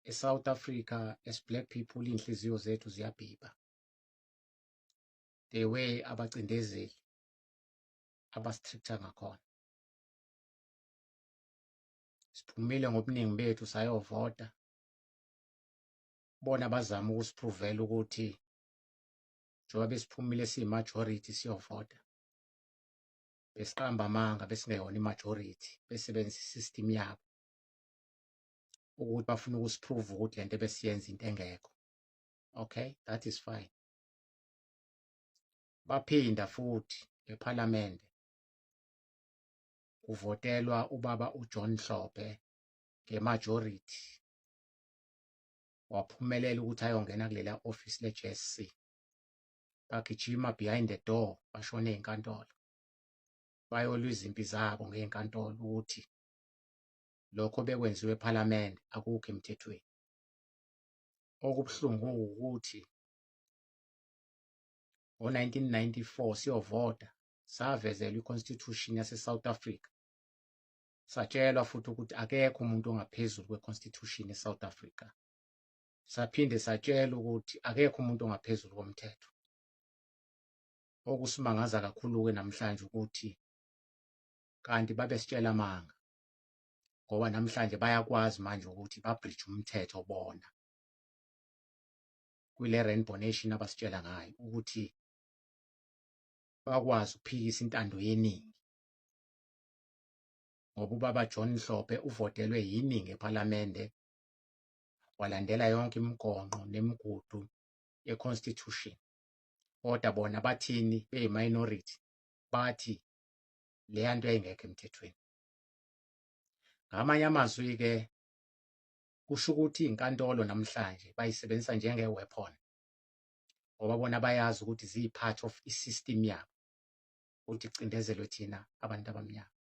ESouth Africa, as black people, iy'nhliziyo zethu ziyabhibha the way abacindezeli abasi-treat-a ngakhona. Siphumile ngobuningi bethu sayovota, bona bazama ukusi-prove-ela ukuthi njengoba besiphumile siyi-majority siyovota, besiqamba amanga, besingeyona i-majority, besebenzisa i-system yabo ukuthi bafuna ukusi-prove ukuthi lento besiyenza into engekho. Okay, that is fine. Baphinda futhi ephalamende, kuvotelwa ubaba uJohn Hlophe nge-majority, waphumelela ukuthi ayongena kulela office le-JSC. Bagijima behind the door, bashone ey'nkantolo, bayolwa izimpi zabo ngey'nkantolo ukuthi lokho bekwenziwe ephalamende akukho emthethweni. Okubuhlungu ukuthi ngo-1994 siyovota, savezelwa i-constitution yase-South Africa, satshelwa futhi ukuthi akekho umuntu ongaphezulu kwe-constitution e-South Africa. Saphinde satshelwa ukuthi akekho umuntu ongaphezulu komthetho. Okusimangaza kakhulu-ke namhlanje ukuthi kanti babesitshela amanga, ngoba namhlanje bayakwazi manje ukuthi ba-breach umthetho bona kwile Rainbow Nation abasitshela ngayo, ukuthi bakwazi ukuphikisa intando yeningi, ngoba ubaba John Hlophe uvotelwe yiningi ephalamende, walandela yonke imigonqo nemigudu ye-constitution, kodwa bona bathini beyi-minority? Bathi leya nto yayingekho emthethweni. Ngamanye amazwi-ke, kusho ukuthi iy'nkantolo namhlanje bayisebenzisa njenge-weapon, ngoba bona bayazi ukuthi ziyi-part of i-system yabo ukuthi kucindezelwe thina abantu abamnyama.